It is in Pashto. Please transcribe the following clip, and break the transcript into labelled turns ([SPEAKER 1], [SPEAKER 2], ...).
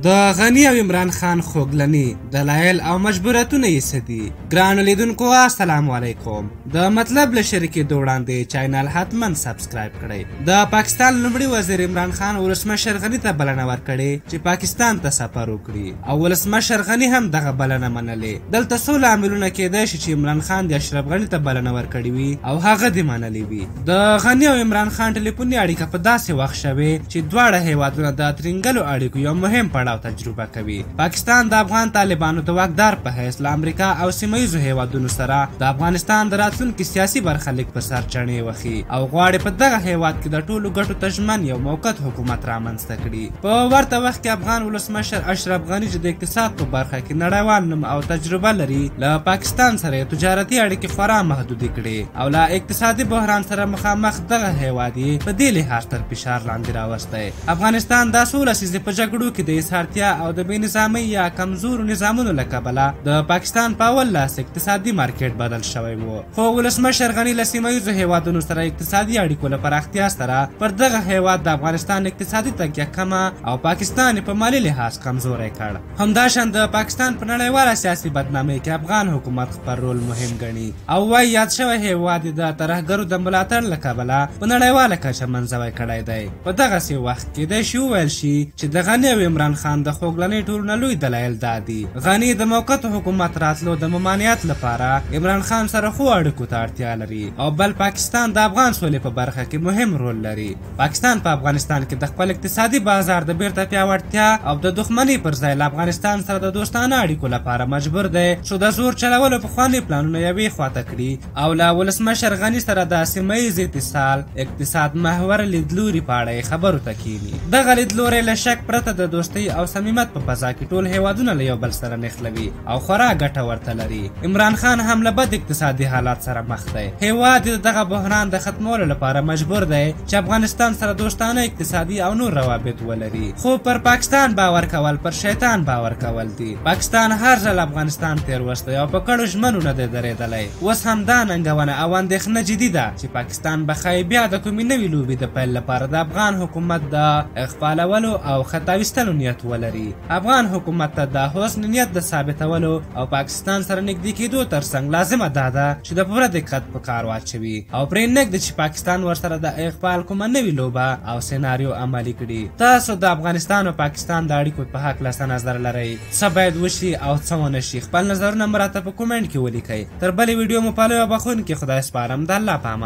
[SPEAKER 1] د غني او عمران خان خوږلني دلایل او مجبوریتونه یې څه دي؟ ګرانو لیدونکو السلام علیکم. د مطلب له شریکېدو وړاندې channel حتما subscribe کړئ. د پاکستان لومړي وزیر عمران خان ولسمشر غني ته بلنه ورکړې چې پاکستان ته سفر وکړي او ولسمشر غني هم دغه بلنه منلې. دلته څو لاملونه کیدای شي چې عمران خان د اشرف غني ته بلنه ورکړې وي او هغه دې منلې وي. د غني او عمران خان ټلیفوني اړیکه په داسې وخت شوې چې دواړه هیوادونه د ترینګلو اړیکو یو مهم پړاو تجربه کوي. پاکستان د افغان طالبانو د واکدار په حیث له امریکا او سیمه ییزو هیوادونو سره د افغانستان د راتلونکي سیاسي برخلیک په سر چڼې وهي او غواړي په دغه هیواد کې د ټولو ګټو ته ژمن یو موقت حکومت رامنځته کړي. په ورته وخت کې افغان ولسمشر اشرف غني چې د اقتصاد په برخه کې نړیوال نوم او تجربه لري، له پاکستان سره یې تجارتي اړیکې خورا محدودې کړې او له اقتصادي بحران سره مخامخ دغه هیواد یې په دې لحاظ تر فشار لاندې راوستی. افغانستان دا څو لسیزې په جګړو کې د ایسارتیا او د بې نظامۍ یا کمزورو نظامونو له کبله د پاکستان په اول لاس اقتصادي مارکیټ بدل شوی و. خو ولسمشر غني له سیمه ییزو هیوادونو سره اقتصادي اړیکو له پراختیا سره پر دغه هیواد د افغانستان اقتصادي تکیه کمه او پاکستان یې په مالي لحاظ کمزوری کړ. همداشان د پاکستان په نړیواله سیاسي بدنامۍ کې افغان حکومت خپل رول مهم ګڼي او وایي یاد شوی هیواد یې د ترهګرو د ملاتړ له کبله په نړیواله کچه منزوی کړی دی. په دغسې وخت کې کیدای شي وویل شي چې د غني او عمران خان د خوږلنۍ ټولو نه لوی دلایل دا دي. غني د موقت حکومت راتلو د ممانعت لپاره عمران خان سره ښو اړیکو ته اړتیا لري او بل پاکستان د افغان سولې په برخه کې مهم رول لري. پاکستان په افغانستان کې د خپل اقتصادي بازار د بیرته پیاوړتیا او د دښمنۍ پر ځای له افغانستان سره د دوستانه اړیکو لپاره مجبور دی څو د زور چلولو پخواني پلانونه یوې خواته کړي او له ولسمشر غني سره د سیمه ییز اتصال اقتصاد محور لیدلوري په اړه یې خبرو ته کښېني. دغه لیدلوری له شک پرته د دوستۍ او صمیمت په فضا کې ټول هیوادونه له یو بل سره نښلوي او خورا ګټه ورته لري. عمران خان هم له بد اقتصادي حالات سره مخ دی. هیواد یې د دغه بحران د ختمولو لپاره مجبور دی چې افغانستان سره دوستانه اقتصادي او نور روابط ولري. خو پر پاکستان باور کول پر شیطان باور کول دي. پاکستان هر ځل افغانستان تېر وستی او په کړو ژمنو نه دی درېدلی. اوس هم دا ننګونه او اندېښنه جدي ده چې پاکستان به ښایي بیا د کومې نوې لوبې د پیل لپاره د افغان حکومت د اغفالولو او خطا ویستلو نیت ولري. افغان حکومت ته د حسن نیت د ثابتولو او پاکستان سره نږدې کېدو ترڅنګ لازمه دا ده چې د پوره دقت په کار واچوي او پرې نه ږدي چې پاکستان ورسره د اغفال کومه نوې لوبه او سناریو عملي کړي. تاسو د افغانستان او پاکستان د اړیکو په هکله څه نظر لرئ؟ څه باید وشي او څه ونه شي؟ خپل نظرونه مو راته په کومنټ کې ولیکئ. تر بلې ویډیو مو په لوی او بخښونکي خدای سپارم. د الله په امان.